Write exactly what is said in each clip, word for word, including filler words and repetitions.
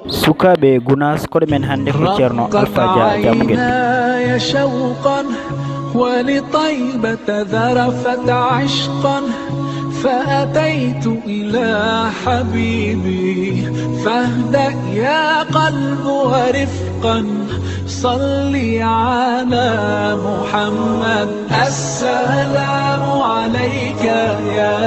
Sukaaɓe Gunaas, koɗo men hannde ko Ceerno Alfa Dia Jaamugel. عيناي شوقا ولطيبة ذرفت عشقا، فأتيت إلى حبيبي فاهدأ يا قلب ورفقا، صل على محمد. السلام عليك يا،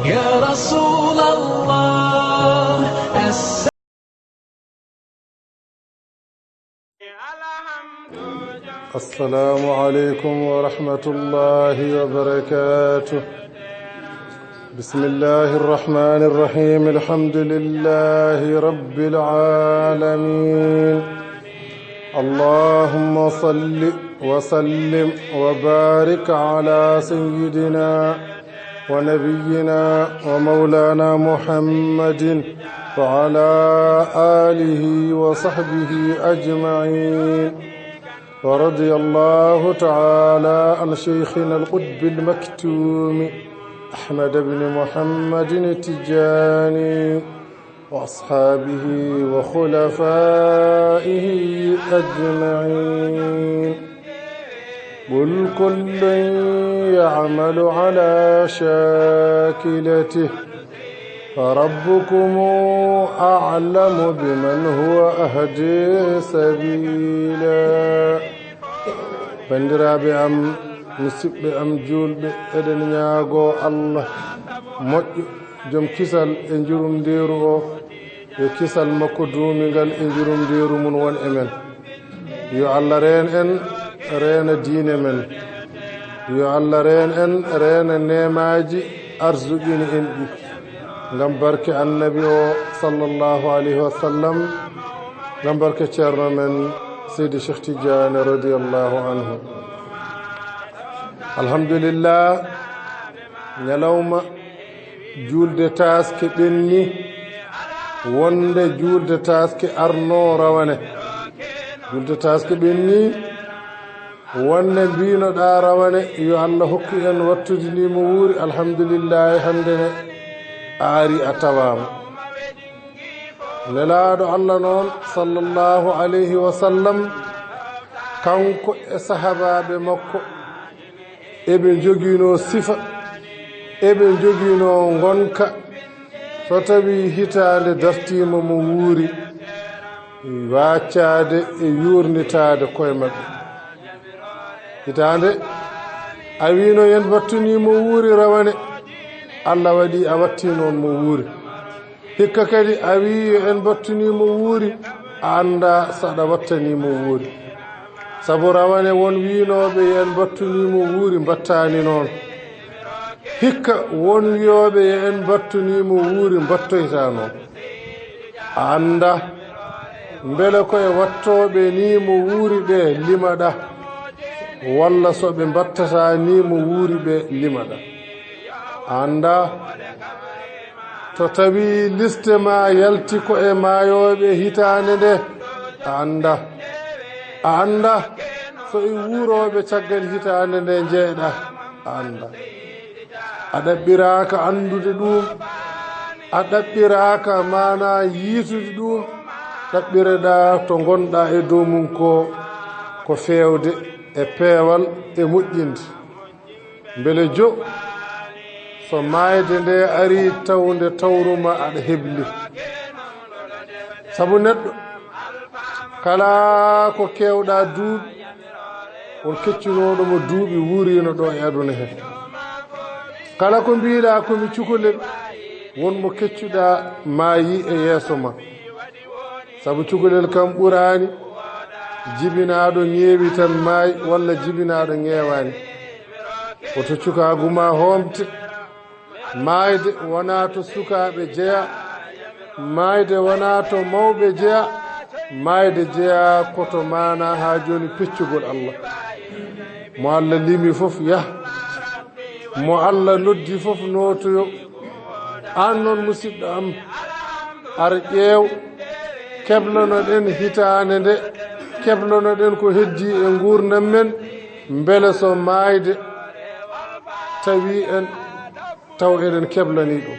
يا رسول الله. الس- السلام عليكم ورحمة الله وبركاته. بسم الله الرحمن الرحيم. الحمد لله رب العالمين. اللهم صل وسلم وبارك على سيدنا ونبينا ومولانا محمد وعلى آله وصحبه أجمعين. ورضي الله تعالى عن شيخنا القطب المكتوم أحمد بن محمد التجاني وأصحابه وخلفائه أجمعين. قل كل يعمل على شاكلته فربكم أعلم بمن هو أهدي سبيلا. Banndiraaɓe am, musidɓe am juulɓe, eɗen ñaagoo Allah moƴƴo, jom kisal e njurumndeeru o, yo kisal makko duumingal e njurumndeeru mum won e men. Yo Allah reen en, reena diine men. Yo Allah reen en, reena neemaaji arsuɗini en ɗi. Ngam barke Annabi o, sallallahu alayhi wa sallam, ngam barke Ceerno men Seydi Cheikh Tidiane, radiyallahu anhu. Alhamdulillah, ñalawma juulde taaske ɓenni, wonde juulde taaske arno rawane. Juulde taaske ɓenni, wonde mbinoɗa rawane, yo Allah hokku en wattude ni mo wuuri. Alhamdulillahi, hannde ne a ari a tawaama. Nelaaɗo Allah noon, sallallahu alayhi wa sallam, kanko e sahabaaɓe makko, eɓe njoginoo sifa, eɓe njoginoo ngonka. So tawii hitaande dartiima mo wuuri, waaccaade e yuurnitaade koye maɓɓe. Hitaande a wiino yo en mbattunii mo wuuri rawane, Allah waɗi a wattii noon mo wuuri. Hikka kadi a wii yo en mbattunii mo wuuri, a anndaa saɗa wattanii mo wuuri. Sabu rawane won wiinooɓe yo en mbattunii mo wuuri, mbattaani noon. Hikka won wiyooɓe yo en mbattunii mo wuuri, mbattoyta noon. A anndaa mbele ko e wattooɓe nii mo wuuri ɓe limaɗa, walla so ɓe mbattataa nii mo wuuri ɓe limaɗa. A anndaa to tawii liste ma yalti ko e maayooɓe hitaande nde, a anndaa. A anndaa so e wuurooɓe caggal hitaande nde njeeɗa, a anndaa. A ɗaɓɓiraaka anndude ɗuum, a ɗaɓɓiraaka maanaa yiitude ɗuum, ɗaɓɓireɗaa to ngonɗaa e dow mum ko, ko feewde e peewal e moƴƴinde. Mbele jo, so maayde nde arii tawnde tawru ma aɗa hebli. Sabu neɗɗo, kala ko keewɗaa duuɓi, won keccunooɗo mo duuɓi wuuriino ɗo e aduna he. Kala ko mbiiɗaa ko mi cukalel, won mo keccuɗaa maayi e yeeso ma. Sabu cukalel kam ɓuraani jibinaaɗo ŋeewi tan maayi, walla jibinaaɗo ŋeewaani. Woto cukaagu ma hoomte. Maayde wonaa to sukaaɓe jeyaa, maayde wonaa to mawɓe jeyaa, maayde jeyaa ko to maanaa haa jooni peccugol Allah. Mo Allah limi fof yah, mo Allah noddi fof nootoyo. Aan noon musidɗo am, ar ƴeew, keblonoɗen hitaande nde, keblonoɗen ko heddii e nguurndam men, mbele so maayde tawi en, taw eɗen keblanii ɗum.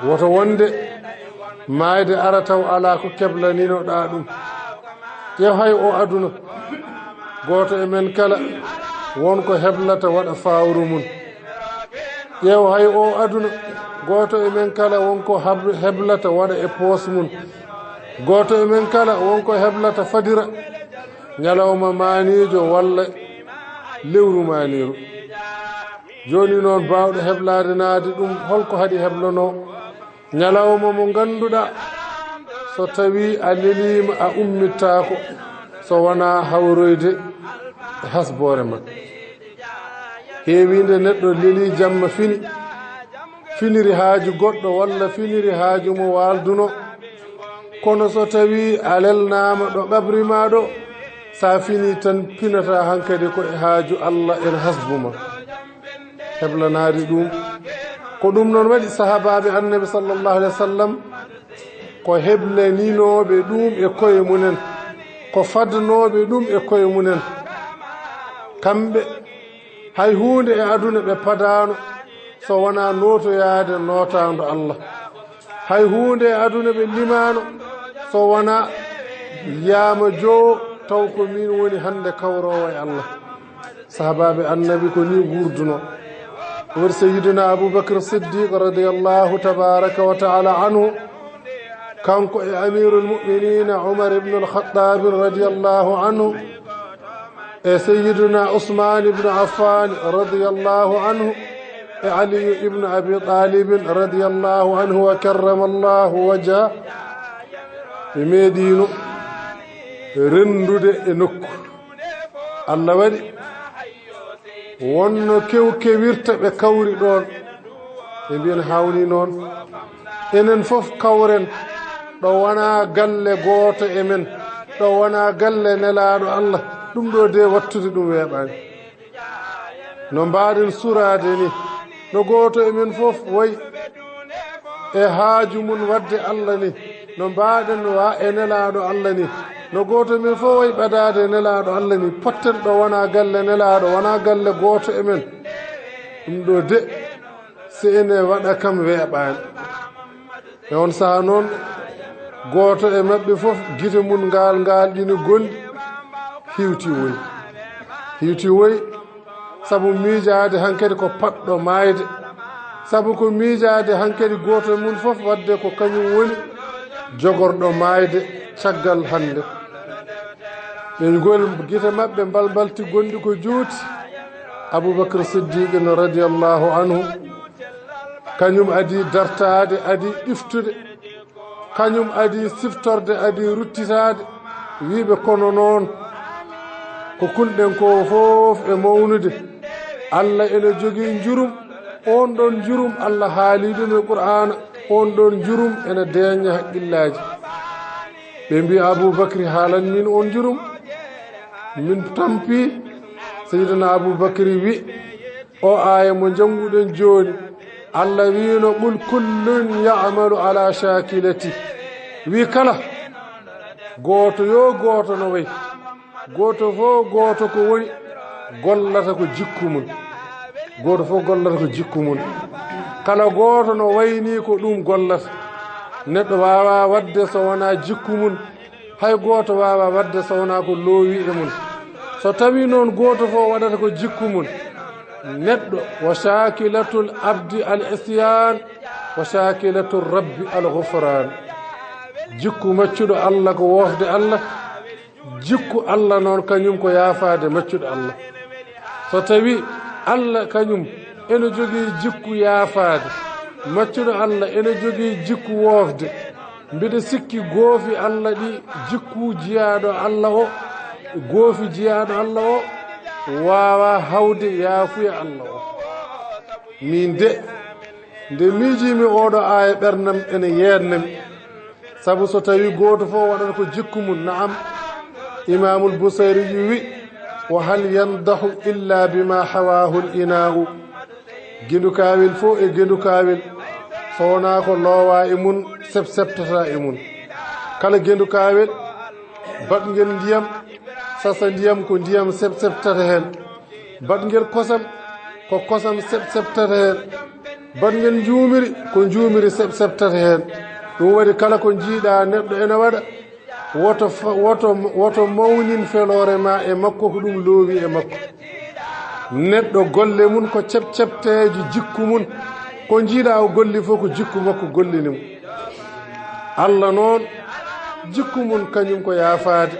Woto wonde Maayde ara taw alaa ko keblaniinoɗaa ɗum. Ƴeew hay o aduna, gooto e men kala won ko heblata waɗa fawru mum. Ƴeew hay o aduna, gooto e men kala won ko hab-, heblata waɗa e poos mum. Gooto e men kala won ko heblata fadira ñalawma maaniijo walla lewru maaniiru. Jooni noon, baawɗo heblaade naade ɗum, holko haɗi heblanoo? Ñalawma mo ngannduɗaa, so tawii a leliima, a ummittaako so wonaa hawroyde e hasboore ma. Heewiinde neɗɗo lelii jamma fini, finiri haaju goɗɗo walla finiri haaju mo waalduno. Kono so tawii a lelnaama ɗo qabri ma ɗo, sa fini tan pinata hankadi ko e haaju Allah ena hasbu ma. Heblanaade ɗum. Ko ɗum noon waɗi sahabaaɓe Annabi sallallahu alaihi wasallam ko heblaninooɓe ɗum e koye mumen, ko fadnooɓe ɗum e koye mumen. Kamɓe, hay huunde e aduna ɓe padaano so wonaa nootoyaade nootaando Allah. Hay huunde e aduna ɓe limaano so wonaa yaama joo taw ko min woni hannde kawroowo e Allah. Sahabaaɓe Annabi ko ni wuurduno. Woni Sayyidina Abu Bakr Siddiq radiyallahu tabaraka wa ta'ala anhu, kanko e Amirul Mu'minina Umar ibn al-Khattab radiyallahu anhu, e Sayyidina Usman ibn Affan radiyallahu anhu, e Ali ibn Abi Talib radiyallahu anhu wa karramallahu wajha. Ɓe meeɗiino renndude e nokku. Allah waɗi wonno kewkewirta ɓe kawri ɗoon. Ɓe mbiyen hawni noon. Enen fof kawren ɗo wonaa galle gooto e men, ɗo wonaa galle nelaaɗo Allah. Ɗum ɗo de wattude ɗum weeɓaani. No mbaaɗen suraade ni, no gooto e men fof wayi e haaju mum waɗde Allah ni, no mbaaɗen wa e nelaaɗo Allah ni, no gooto e men fof wayi ɓadaade e nelaaɗo Allah ni, potten ɗo wonaa galle nelaaɗo, wonaa galle gooto e men. Ɗum ɗo de, so ene waɗa kam weeɓaani. E on saha noon, gooto e maɓɓe fof gite mum ngal ngal ɗini gonɗi, hiwti woyi. Hiwti woyi, sabu miijaade hankadi ko paɗɗo maayde. Sabu ko miijaade hankadi gooto e mum fof waɗde ko kañum woni jogorɗo maayde caggal hannde. Ɓe ngol gite maɓɓe mbalmbalti gonɗi ko juuti. Abubakar Siddiq no radiyallahu anhu, kañum adi dartaade, adi ɗiftude, kañum adi siftorde, adi ruttitaade. Wiiɓe kono noon, ko kulɗen ko fof e mawnude. Allah ene jogii njurum, oon ɗoon njurum Allah haali ɗum e Qur'aana, oon ɗoon njurum ene deeña haqqillaaji. Ɓe mbi Abubakri haalan min oon njurum. Min tampi, Seydina Abubakri wi, o aaya mo njannguɗen jooni, Allah wiino, "Qul kullun ya'malu ala shakilati." Wi kala, gooto yo gooto no wayi. Gooto fof gooto ko woni, gollata ko jikku mum. Gooto fof gollata ko jikku mum. Kala gooto no wayni ko ɗum gollata. Neɗɗo waawaa waɗde so wonaa jikku mum. Hay gooto waawaa waɗde so wonaa ko loowi e mum. So tawii noon gooto fof waɗata ko jikku mum, neɗɗo, "Wa shakilatul abdi al isyan, wa shakilatul rabbi al ghufran." Jikku maccuɗo Allah ko woofde Allah, jikku Allah noon kañum ko yaafaade maccuɗo Allah. So tawii Allah kañum ene jogii jikku yaafaade, maccuɗo Allah ene jogii jikku woofde, mbiɗa sikki goofi Allah ɗi, jikku jiyaaɗo Allah o, goofi jiyaaɗo Allah o waawaa hawde yaafuya Allah o. Min de, nde miijiimi oɗo aaya, ɓernam ene yeennami. Sabu so tawii gooto fof waɗata ko jikku mum, naam, Imaamul Busayri wi, "Wa hal yandahu illa bima hawahul ina'u." Gendu kaawel fof e gendu kaawel, so wonaa ko loowaa e mum, sep-septata e mum. Kala gendu kaawel, baɗngel ndiyam, sasa ndiyam ko ndiyam sep-septata heen. Baɗngel kosam, ko kosam sep-septata heen. Baɗngel njuumiri, ko njuumiri sep-septata heen. Ɗum waɗi kala ko njiiɗa neɗɗo ena waɗa, woto fa- woto woto mawnin feloore ma e makko, ko ɗum loowi e makko. Neɗɗo golle mum ko ceɓceɓteeji jikku mum. Ko njiiɗa o golli fof ko jikku makko gollini mo. Allah noon, jikku mum kañum ko yaafaade.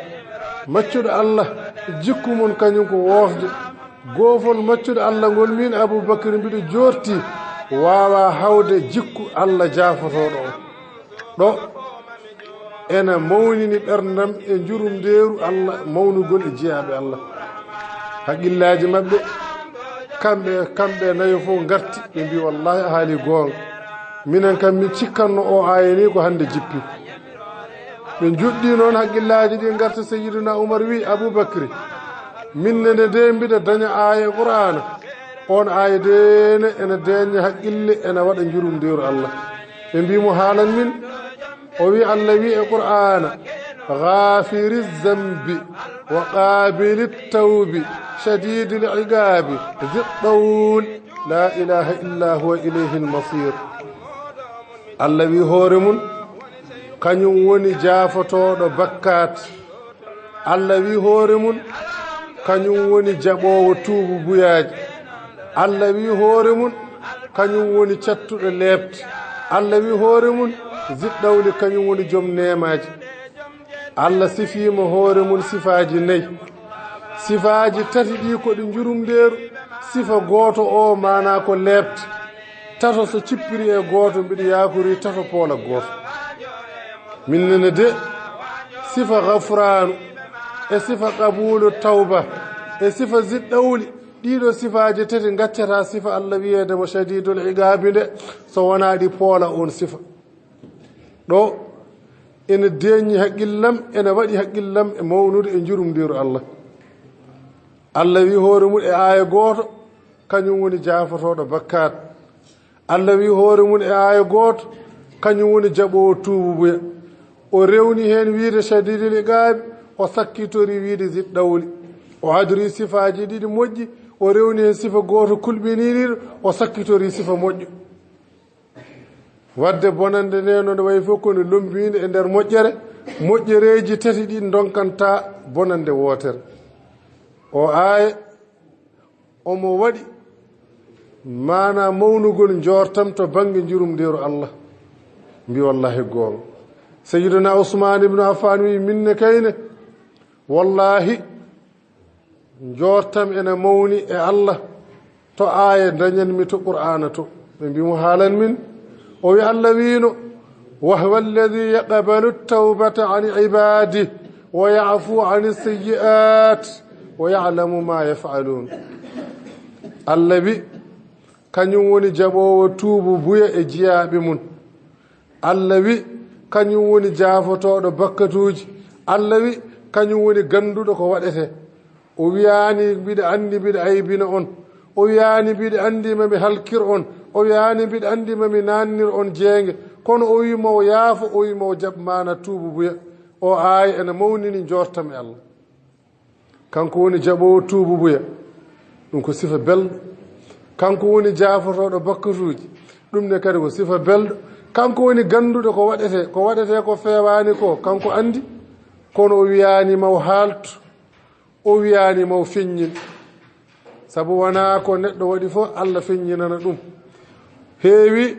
Maccuɗo Allah, jikku mum kañum ko woofde. Goofol maccuɗo Allah ngol, min Abubakar mbiɗo jorti, waawa hawde jikku Allah jaafotooɗo on. Ɗo ena mawnini ɓerndam e njurumndeeru Allah, mawnugol e jiyaaɓe Allah. Haqqillaaji maɓɓe, kamɓe, kamɓe nayo fof ngarti, ɓe mbi, "Wallahi, a haali goonga. Minen kam, min cikkanno o aaya ni ko hannde jippi." Ɓe njuɗɗi noon haqqillaaji ɗi ngarta. Sayyiduna Umar wi, "Abubakri, min nene de mbiɗa daña aaya Qur'aana. On aaya de ne ena deeña haqqille, ena waɗa njurumndeeru Allah." Ɓe mbi mo, "Haalan min." O wi, "Allah wi e Qur'aana, ghafiri zambi wa qabili tawbi, shadidil iqabi, zi ɗawl, la ilaha illa huwa ilayhil masir." Allah wi hoore mum, kañum woni jaafotooɗo bakkaat. Allah wi hoore mum, kañum woni jaɓoowo tuubu buyaaji. Allah wi hoore mum, kañum woni cattuɗo leeɓte. Allah wi hoore mum, ziɗɗawli, kañum woni joom neemaaji. Allah sifiima hoore mum sifaaji nayi. Sifaaji tati ɗi ko ɗi njurumndeeru. Sifa gooto o maanaa ko leeɓte. Tato so cippiri e gooto, mbiɗo yaakori tato poola gooto. Min nene de, sifa gafraanu e sifa qabuulu tawba e sifa ziɗɗawli, ɗiɗo sifaaji tati ngaccata sifa Allah wiyeede mo shadidul iqaabi nde, so wonaa ɗi poola on sifa. Ɗo ene deeñi haqqillam, ene waɗi haqqillam e mawnude e njurumndiiru Allah. Allah wi hoore mum e aaya gooto, kañum woni jaafotooɗo bakkaat. Allah wi hoore mum e aaya gooto, kañum woni jaɓoowo tuububuya. O rewni heen wiide shadidil iqaabi, o sakkitori wiide ziɗɗawli. O adori sifaaji ɗiɗi moƴƴi, o rewni heen sifa gooto kulɓiniiɗo, o sakkitori sifa moƴƴo. Wadde bonannde nde noon wayi fof kono lommbiinde e nder moƴƴere, moƴƴereeji tati ɗi ndonkanta bonannde wootere. O aaya, omo waɗi maanaa mawnugol njoortam to bannge njurumndeeru Allah. Mbi wallahi goonga. Sayyiduna Usmaan ibnu Affaan wi, min ne kayne, wallahi, njoortam ene mawni e Allah to aaya dañanmi to Qur'aana to. Ɓe mbi mo haalan min. O wi Allah wiino, "Wa huwa alladhi yaqbalu tawbata an ibadi wa ya'fu an sayyi'at wa ya'lamu ma yaf'alun." Allah wi, kañum woni jaɓoowo tuubu buya e jiyaaɓe mum. Allah wi, kañum woni jaafotooɗo bakkatuuji. Allah wi, kañum woni gannduɗo ko waɗetee. O wiyaani mbiɗa anndi mbiɗa aybina on. O wiyaani mbiɗa anndi mami halkir on. O wiyaani mbiɗa anndi mami naannir on jeenge. Kono o wi mo yaafo, o wi mo jaɓ maana tuubu buya. O aaya ene mawnini njoortam e Allah. Kanko woni jaɓoowo tuubu buya. Ɗum ko sifa belɗo. Kanko woni jaafotooɗo bakkatuuji. Ɗum ne kadi ko sifa belɗo. Kanko woni gannduɗo ko waɗetee. Ko waɗetee ko feewaani ko, kanko anndi. Kono o wiyaani ma o haaltu. O wiyaani ma o feññin. Sabu wonaa ko neɗɗo waɗi fof, Allah feññinana ɗum. Heewi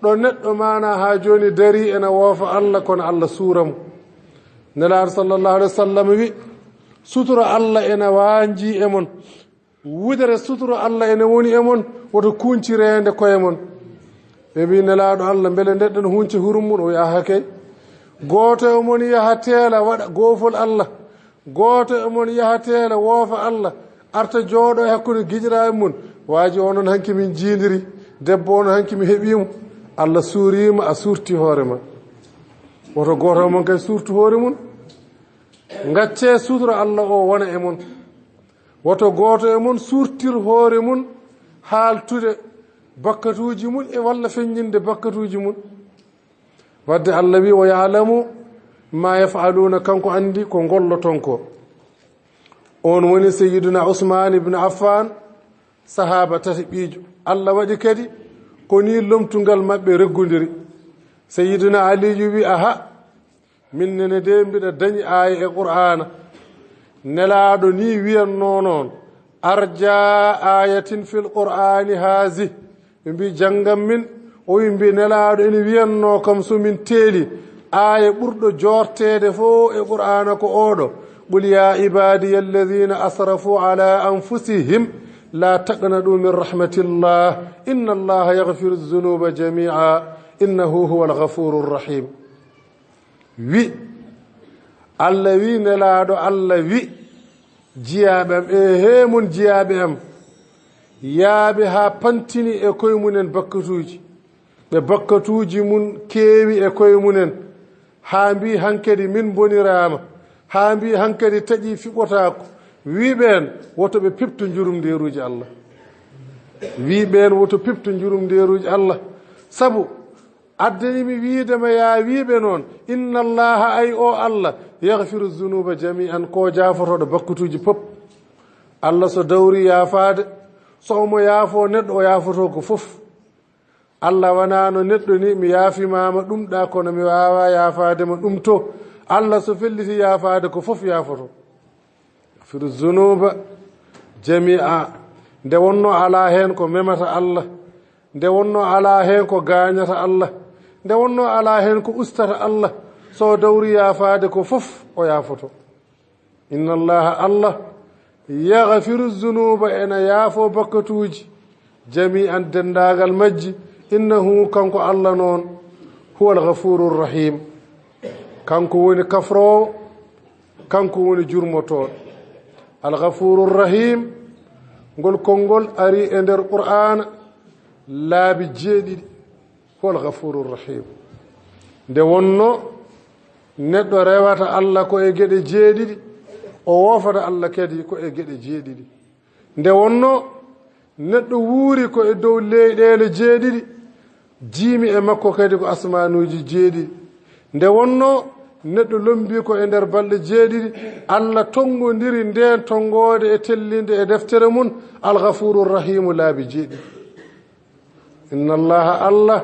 ɗo neɗɗo maanaa haa jooni darii ena woofa Allah, kono Allah suura mo. Nelaaɗo sallallahu alaihi wa sallam wi, sutura Allah ena waanji e mon. Wudere sutura Allah ene woni e mon, woto kuuñcireende koye mon. Ɓe mbi, Nelaaɗo Allah, mbele ndeɗɗen huuñci hurum mum? O wi, aha kay. Gooto e mon yaha teela waɗa goofol Allah. Gooto e mon yaha teela woofa Allah, arta jooɗo e hakkunde giƴiraaɓe mum. Waaji o noon hanki min jiindiri, debbo o noon hanki mi heɓii mo. Allah suuriima, a suurti hoore ma. Woto gooto e mon kay suurtu hoore mum. Ngaccee sutura Allah o wona e mon. Woto gooto e mon suurtir hoore mum haaltude bakkatuuji mum e walla feññinde bakkatuuji mum. Wadde Allah wi, "Wa ya'lamu ma yaf'aluna," kanko anndi ko ngolloton ko. On woni Sayyiduna Usmaan ibn Affaan, sahaaba tati ɓiijo. Allah waɗi kadi ko ni lomtungal maɓɓe reggondiri. Sayyidina Aliyu wi: "Aha, min nene de mbiɗa dañi aaya e Qur'aana." Nelaaɗo ni wiyannoo noon: "Arja ayatin fil Qur'aani haazi." Ɓe mbi: "Janngam min." O wi, mbi: "Nelaaɗo ene wiyannoo kam, so min teeli, aaya ɓurɗo joorteede fof e Qur'aana ko ooɗo: Qul ya ibadiya alladhina asrafu ala anfusihim la taqnatu min rahmatillah, inna allaha yaghfiru dhunuba jami'a, innahu huwa alghafuru rahim." Wi, Allah wi, Nelaaɗo Allah wi, jiyaaɓe am, e hee mon jiyaaɓe am, yaaɓe haa pantini e koye mumen bakkatuuji, ɓe bakkatuuji mum keewi e koye mumen, haa mbi hankadi min mboniraama, haa mbi hankadi taƴi fiɓotaako, wi ɓeen woto ɓe piptu njurumndeeruuji Allah. Wi ɓeen woto piptu njurumndeeruuji Allah. Sabu addani mi wiide ma, yaa wiiɓe noon, inna allaha, ay o Allah, yahfiru zunuba jami'an, ko jaafotooɗo bakkatuuji pop. Allah so dawri yaafaade, so omo yaafoo neɗɗo, o yaafotoo ko fof. Allah wanaano neɗɗo ni, mi yaafimaama ɗum ɗa, kono mi waawaa yaafaade ma ɗum to. Allah so felliti yaafaade, ko fof yaafotoo. Yahfiru zunuba jami'a. Nde wonnoo alaa heen ko memata Allah, nde wonnoo alaa heen ko gaañata Allah, nde wonnoo alaa heen ko ustata Allah, so dawri yaafaade ko fof o yaafotoo. Inna allaha, Allah, yahfiru zunuba, ene yaafoo bakkatuuji, jami'an, denndaangal majji, innahu, kanko Allah noon, huwa alghafuru rahim, kanko woni kafroowo, kanko woni jurmotooɗo. Alghafuru rahim, ngol konngol ari e nder Qur'aana laabi jeeɗiɗi. Huwa alghafuru rahim. Nde wonnoo neɗɗo rewata Allah ko e geɗe jeeɗiɗi, o woofata Allah kadi ko e geɗe jeeɗiɗi. Nde wonnoo neɗɗo wuuri ko e dow leyɗeele jeeɗiɗi, jiimi e makko kadi ko asmaanuuji jeeɗiɗi. Nde wonnoo neɗɗo lombii ko e nder balɗe jeeɗiɗi, Allah tonngondiri ndeen tonngoode e tellinde e deftere mum, Alghafuru Rahimu, laabi jeeɗiɗi. Inna allaha, Allah,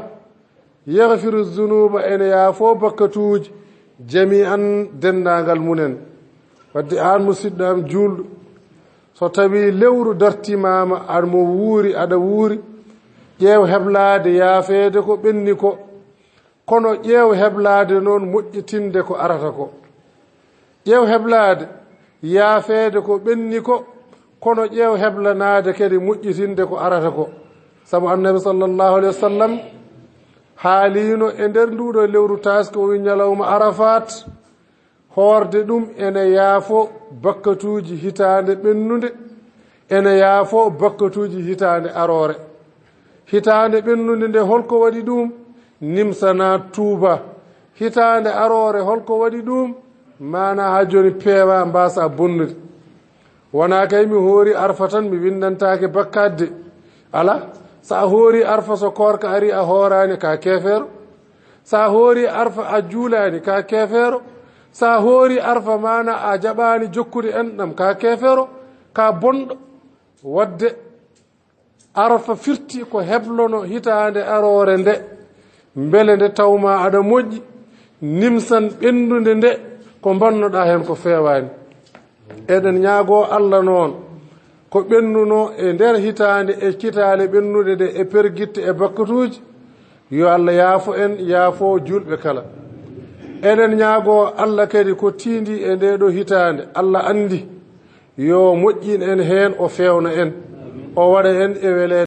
yahfiru zunuba, ene yaafoo bakkatuuji, jami'an, denndaangal mumen. Wadde aan musidɗo am juulɗo, so tawii lewru dartimaama, aan mo wuuri, aɗa wuuri, ƴeew heblaade yaafeede ko ɓenni ko, kono ƴeew heblaade noon moƴƴitinde ko arata ko. Ƴeew heblaade yaafeede ko ɓenni ko, kono ƴeew heblanaade kadi moƴƴitinde ko arata ko. Sabu Annabi sallallahu alayhi wa sallam haaliino e nder nduuɗo lewru taaske, o wi ñalawma Arafat, hoorde ɗum ene yaafo bakkatuuji hitaande ɓennunde, ene yaafo bakkatuuji hitaande aroore. Hitaande ɓennunde nde, holko waɗi ɗum? Nimsanaa, tuuba. Hitaande aroore, holko waɗi ɗum? Maanaa haa jooni peewaa, mbaasaa bonnude. Wonaa kay mi hoori Arfa tan, mi winndantaake bakkaat de. Alaa, so a hoori Arfa, so koorka ari, a hooraani, ka keefeero. So a hoori Arfa, a juulaani, ka keefeero. So a hoori Arfa, maanaa a jaɓaani jokkude enɗam, ka keefeero, ka bonɗo. Wadde Arfa firti ko heblono hitaande aroore nde, mbele nde tawma aɗa moƴƴi, nimsan ɓennunde nde, ko mbannoɗaa heen ko feewaani. Eɗen ñaagoo Allah noon, ko ɓennuno e nder hitaande e kitaale ɓennuɗe ɗe e pergitte e bakkatuuji, yo Allah yaafo en, yaafo juulɓe kala. Eɗen ñaagoo Allah kadi ko tiindii e ndee ɗoo hitaande, Allah anndi, yo moƴƴin en heen, o feewna en, o waɗa en e weleede.